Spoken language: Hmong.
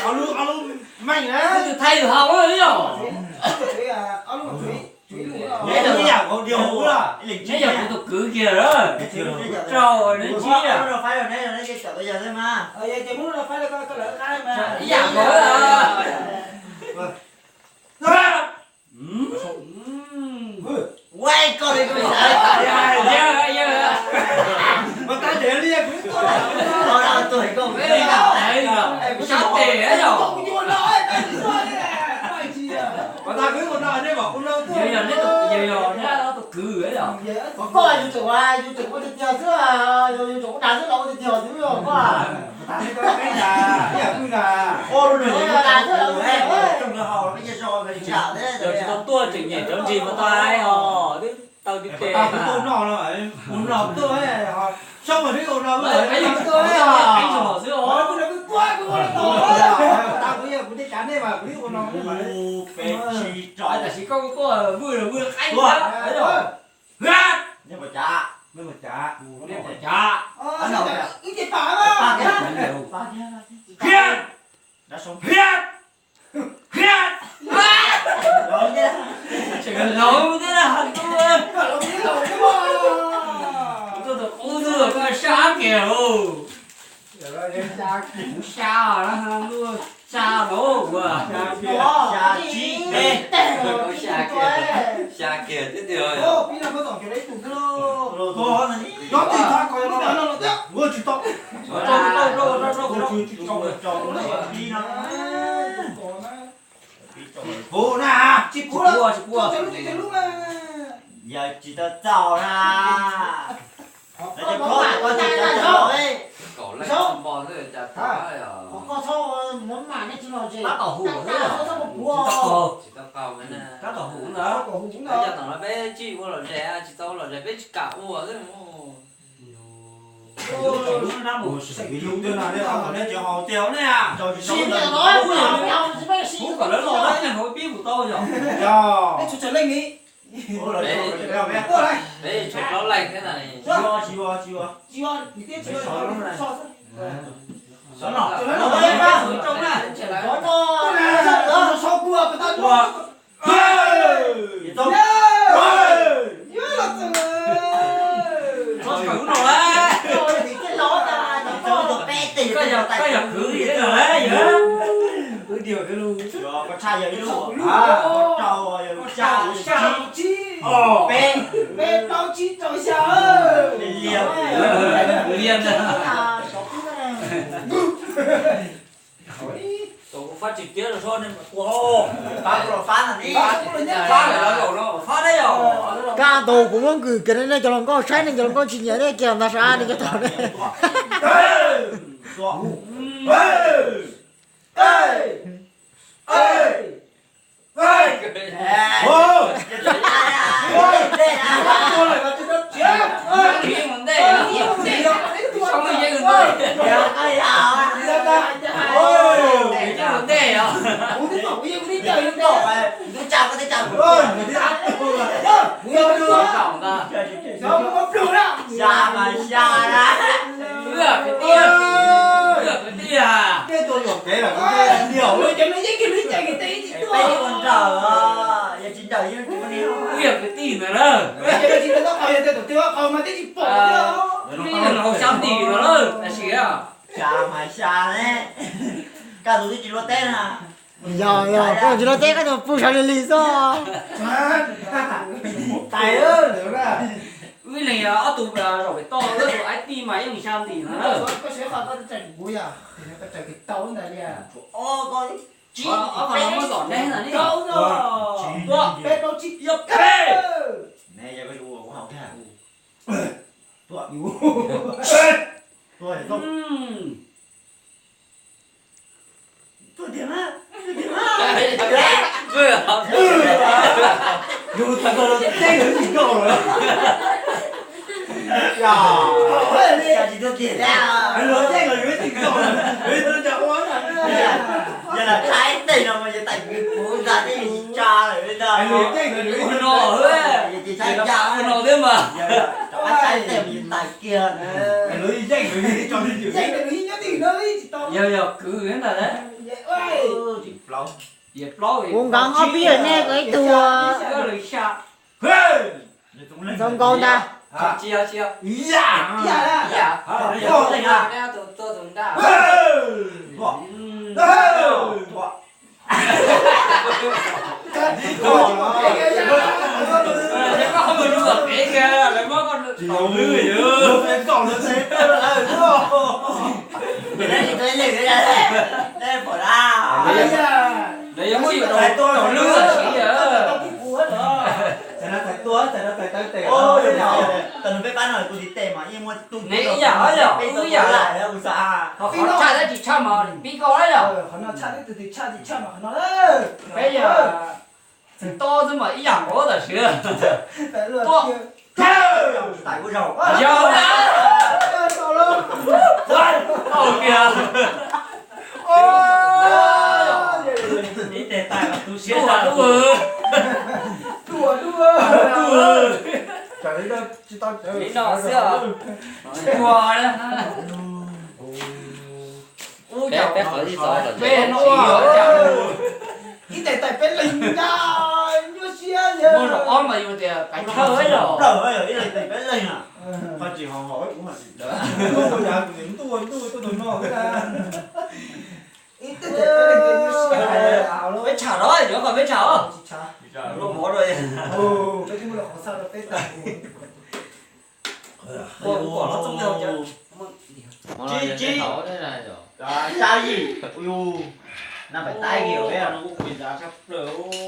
Ob lub, ob lub meej na. Tus thaij tus hau yog. Neb yog kuv tus kwv kiag lawm. Rau neb ntsib na. Ib yam nkaus. Yog neb tus kwv yog. Koj yus tseem, yus tseem ua tiag tiag xwb, yus tseem ua dag xwb los ua tiag tiag xwb koj. Dag xwb los ua tiag. Yog tsis tau tuaj tseem nyem cov ntsis mas tau hais os, twb tau tiag tiag. Peb zog xwb os. Tam sim koj tuaj vwj vwj qaib. Hwj! Neb puas cav? Neb puas cav? Neb puas cav? Khiav! Khiav! Khiav! Tseem laus thiab na, tuaj tus qub twg koj sab kiag lauj. Kuv sab, sab lauj. Xya tsib peb. Xya kiag thiab tiag. Puv na, tsis puv, tsis puv. Yog tsis tau txaus na. Kaum leej npo xwb cas tau. Tab tom hum xwb. Tsis tau qaug na. Cov no peb tsis ua lom zem, tsis tau ua lom zem peb tsis kam ua xwb. Peb tshuav plaub leeg thiab na. Koj yog kwv li lawm, yog. Peb plaub tsib rau xya. Liam ntag. Fab tsis tiab los so ne, tua. Fab ne yog. Kaj ntug kuv muab nkwm kiag nej cov hluas nkauj saib, nej cov hluas nkauj tsis nyiam nej kiag ntag sab nej cov tod ne. Xya mas xya na. Wb yog kwv tij, wb yog kwv tij. Peb ua nrawm, yog tsis nrawm yeej tsis muaj neeg. Wb yog kwv tij ntag na. Wb yog xya ntim ntag na, tam sim. Xya mas xya ne. Kaj ntug twb tsis luaj teb na. Yog, yog koj tsis luaj teb koj tseem pw sawv lig lig xwb. Wb leeg ob tug zaum pem toj, wb tus I T mas yeej xya ntim ntag na. Ob qho no muab zom neb ntag ne. Tua. Yog peb. Yus tag koj los teb lawv tsis nkauj lawm. Yog, yus teb los yus tsis nkauj lawm. Yog lam thaij tej no mas yog tais kwv puv ntag, tej tsis tsa lawm ntag. Ua no, ua no thiab mas. Tais kiag. Yeej nws nyob tim no li tsis tau. Yog yog kwv ntag. Tsis plaub. Kuv nkav ob peb yog nej ko ib tug. Zoo nkaus ntag. Lawv yuav muab yus rau lwj siv. Txais no txais tua, txais no txais taw tes. Tau nws peb pab no kuv tiv tes mas yeej muaj tus ne ib yam yog wb ib yam. Qhov tshaj thiab tsis tshaj mas pib koj yog. Qhov no tshaj thiab tus twg tshaj tsis tshaj mas qhov no. Peb yog txwm tob xwb mas ib yam nkaus tam sim. Tuaj. Yog. Tau kiag. Ib tes tais mas tu siab. Li no xwb. Ua. Ub, peb qhov ib tes tais peb leeg ntag, nyuaj siab. Muaj zaum ob mas yus tias pais thawj los. Ib leeg tais peb leeg na. Qhov tsis hos hos kuv mas tsis dawb. Ntuj, ntuj, tuaj tus no xwb na. Ib tes tais peb leeg nyuaj siab. Peb tsham los, yuav kom peb tsham os. Luaj mov rau. Peb twb muaj qhov xauj rau peb tag. Tsib tsib. Xya yim. Ui yus, naj pais taib kiag peb no kuj qhis ntav tshaj plaws.